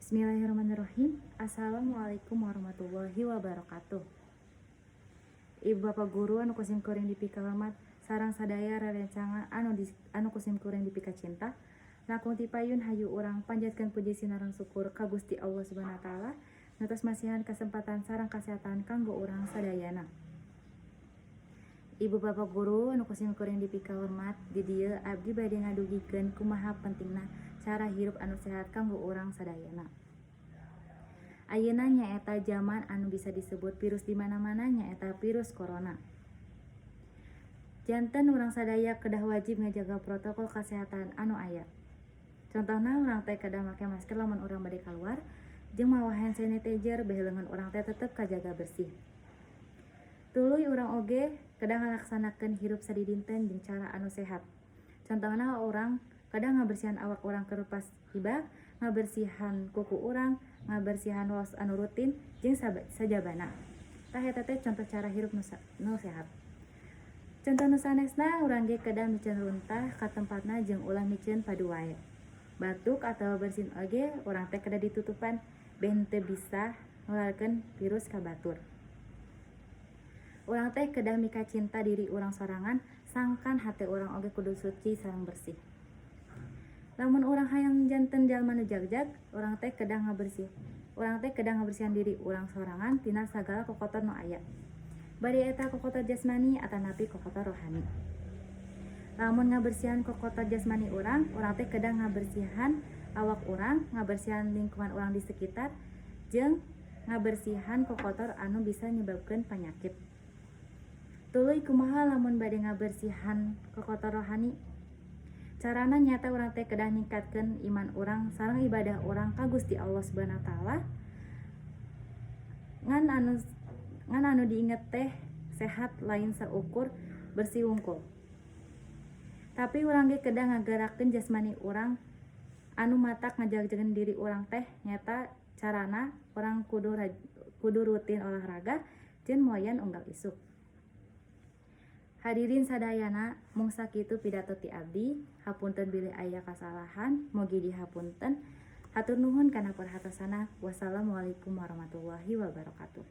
Bismillahirrahmanirrahim. Assalamualaikum warahmatullahi wabarakatuh. Ibu bapak guru anu ku sim kuring dipikahormat sareng sadaya rerencangan anu ku sim kuring dipikacinta. Langkung ti payun, hayu urang panjatkeun puji sinareng syukur ka Gusti Allah Subhanahu wa Taala nu tos masihan kesempatan sareng kesehatan kanggo urang sadayana. Ibu bapak guru anu ku sim kuring dipikahormat, di dieu abdi bade ngadugikeun kumaha pentingna cara hirup anu sehat kanggo urang sadayana. Ayeuna nyaeta zaman anu bisa disebut virus di mana-mana, nyaeta virus corona. Janten urang sadaya kedah wajib ngajaga protokol kesehatan anu aya. Contohna, urang teh kedah make masker lamun urang bade kaluar jeung mawa hand sanitizer beh leungeun urang teh tetep kajaga bersih. Tuluy urang oge kedah ngalaksanakeun hirup sadidinten jeung cara anu sehat. Contohna, urang kedah ngabersihan awak urang keur pas hibak, ngabersihan kuku urang, ngabersihan waos anu rutin jeung sajabana. Tah, eta teh contoh cara hirup nu sehat. Contoh nu sanesna, urang ge kedah miceun runtah ka tempatna jeung ulah miceun padu wae. Batuk atawa bersin oge urang teh kedah ditutupan beh henteu bisa nularkeun virus ka batur. Urang teh kedah mikacinta diri urang sorangan, sangkan hate urang oge kudu suci sareng bersih. Lamun urang hayang janten jalma nu jagjag, urang teh kedah ngabersihan diri urang sorangan tina sagala kokotor nu aya. Bari eta kokotor jasmani atanapi kokotor rohani. Lamun ngabersihan kokotor jasmani urang, urang teh kedah ngabersihan awak urang, ngabersihan lingkungan urang di sekitar, jeung ngabersihan kokotor anu bisa nyebabkeun panyakit. Tuluy kumaha lamun bade ngabersihan kokotor rohani? Carana nyaeta urang teh kedah ningkatkeun iman urang sareng ibadah urang ka Gusti Allah Subhanahu wa Taala. Ngan anu diinget teh, sehat lain saukur bersih wungkul. Tapi urang ge kedah ngagerakeun jasmani urang anu matak ngajagkeun diri urang teh, nyaeta carana urang kudu rutin olahraga jeung moyan unggal isuk. Hadirin sadayana, mung sakitu pidato ti abdi. Hapunten bilih aya kasalahan, mugi dihapunten. Hatur nuhun kana perhatosana. Wassalamualaikum warahmatullahi wabarakatuh.